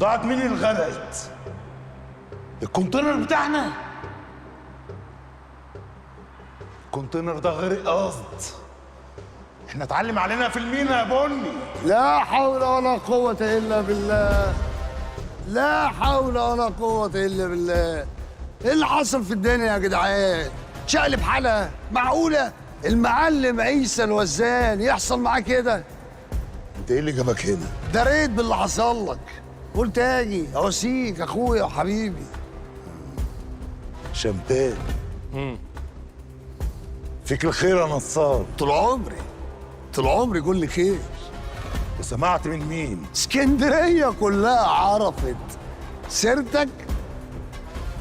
بضاعة مين اللي غرقت؟ ال container بتاعنا. ال container ده غرق قصد. احنا اتعلم علينا في المينا يا بني. لا حول ولا قوة إلا بالله، لا حول ولا قوة إلا بالله. إيه اللي حصل في الدنيا يا جدعان؟ شقلب حالها. معقولة المعلم عيسى الوزان يحصل معاه كده؟ انت ايه اللي جابك هنا؟ دريت باللي حصل لك، قلت اجي اواسيك اخويا وحبيبي. شمتان. فيك الخير يا نصار. طول عمري طول عمري كل خير. وسمعت من مين؟ اسكندرية كلها عرفت سيرتك،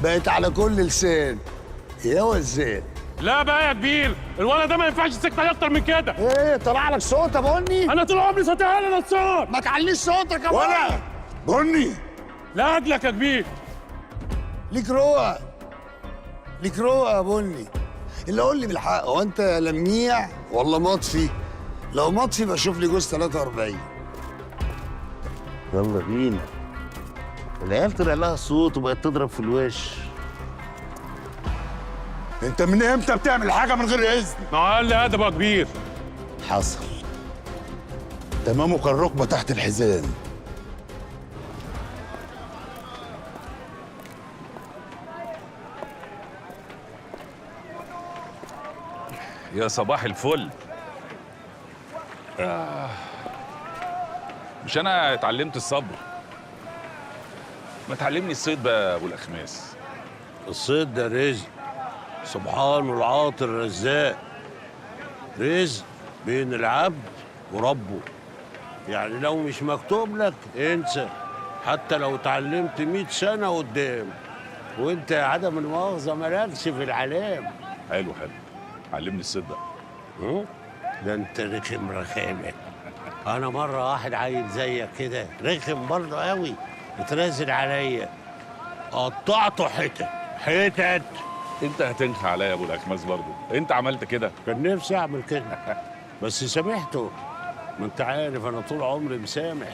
بقت على كل لسان يا وزان. لا بقى يا كبير، الولد ده ما ينفعش تسكت عليه اكتر من كده. ايه طلع لك صوت يا بني؟ انا طول عمري صوتي عالي يا نصار. ما تعليش صوتك يا بني. ولا بني. لا اجلك يا كبير. ليك رؤى، ليك رؤى يا بني. اللي قول لي بالحق، هو انت لميع ولا مطفي؟ لو مطفي بشوف لي جوز 43. يلا بينا. العيال طلع لها صوت وبقت تضرب في الوش. انت من امتى بتعمل حاجة من غير اذن؟ ما قال لي ادب يا كبير. حصل. تمامه كان ركبه تحت الحزام. يا صباح الفل. مش انا اتعلمت الصبر؟ ما تعلمني الصيد بقى يا ابو الاخماس. الصيد ده رزق، سبحانه العاطي الرزاق. رزق بين العبد وربه، يعني لو مش مكتوب لك انسى، حتى لو اتعلمت 100 سنة قدام. وانت يا عدم المؤاخذة مالكش في العلام. حلو حلو، علمني الصيد بقى. ده انت رخم رخامه. انا مرة واحد عيل زيك كده رخم برضه قوي، اترازل عليا قطعته حتت حتت. انت هتنخ عليا يا ابو الاخماس برضه، انت عملت كده؟ كان نفسي اعمل كده بس سامحته. ما انت عارف انا طول عمري مسامح،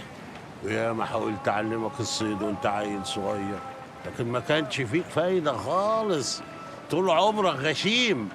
ويا ما حاولت اعلمك الصيد وانت عيل صغير، لكن ما كانش فيك فايده خالص، طول عمرك غشيم.